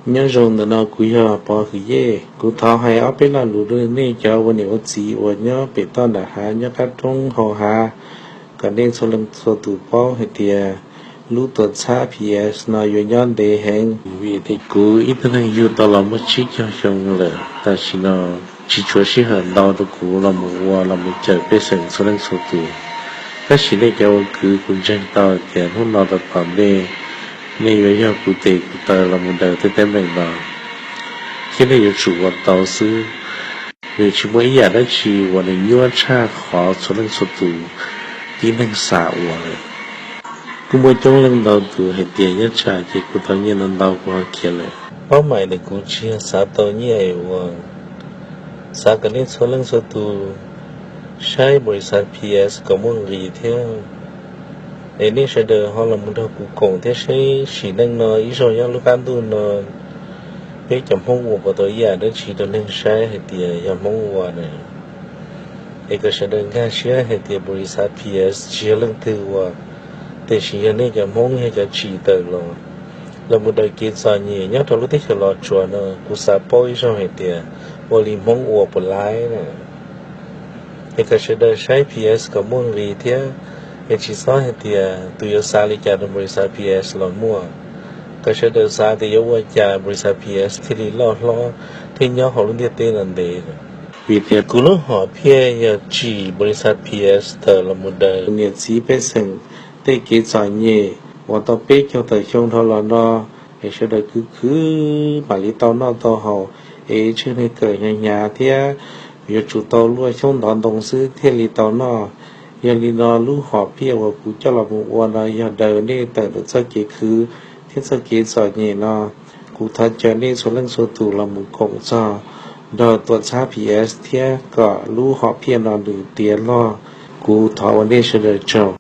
Nyob zoo, ntawm no kuv yog Pov Hwm Yej. Kuv thov hais ob peb lo lus rau nej cov ua niam ua txiv uas nyob pem toj nram hav, nyob qab roob hauv hav, kom nej txhua leej txhua tus paub hais tias lub tuam txhab P S no yuav nyob ntev heev, vim tias kuv ib tug neeg yug tau los muaj tsib caug xyoo lawm, tam sim no tsis tshuav sij hawm ntau rau kuv los mus ua los mus cawm pej xeem txhua leej txhua tus. Tab sis nej cov ua kwv, kuv ntseeg tau tias hnub no rau tom ntej nej yuav yog kuv tes kuv taw los mus daws tej teeb meem no, thiab nej yuav tsum ua tau xwb, nws tsis muaj ib yam dab tsi uas nws nyuaj tshaj qhov txhua leej txhua tus tib neeg xav ua lawm. Kuj muaj coob leej ntau tus hais tias nyob tsam ces kuv tau nyiaj ntau ntau kuv ho khiav lawm. Paub meej tias kuv tsis yog xav tau nyiaj es ua, xav kom nej txhua leej txhua tus saib npaum li xav P S kom muaj nqis thiab, es nej sawv daws ho los mus nrog kuv koom thiab saib sim neej no ib zaug nyob lub qab ntuj no peb cov Hmoob ua puas tau ib yam dab tsi rau neeg saib hais tias yog Hmoob ua na. Es kom sawv daws nkag siab hais tias npaum li xav P S tsis yog leej twg ua, tiam sis yog nej cov Hmoob yog cov tsim tawm los, los mus daws kev txom nyem nyob rau lub teb chaws Los Tsuas no, kuv xav paub ib zaug hais tias ua li Hmoob ua puas laib na. Es kom sawv daws saib P S kom muaj nqis thiab, es tsis txhob hais tias tus yuav xav li cas rau npaum li xav P S los muaj. Kom sawv daws xav tias yuav ua cas npaum li xav P S thiaj li loj hlob thiab nyob hauv lub ntiaj teb no ntev. Vim tias kuv lub hom phiaj yog tsim npaum li xav P S tawm los mus daws niam txiv pej xeem tej kev txom nyem uas tau peb caug tawm xyoo dhau los no, es sawv daws khwv khwv mam li tau noj tau haus, es tswj neeg kawm hnyav hnyav thiab yuav tsum tau luaj xyoob ntov ntoo xwb thiaj li tau noj. Yog li no lub hom phiaj uas kuv coj los mus ua no yog daws nej tawm ntawm txoj kev khwv thiab txoj kev txom nyem no. Kuv thov caw nej txhua leej txhua tus los mus koom txog nrog tuam txhab P S thiab kom lub hom phiaj no nws tiav log. Kuv thov ua nej sawv daws tsaug.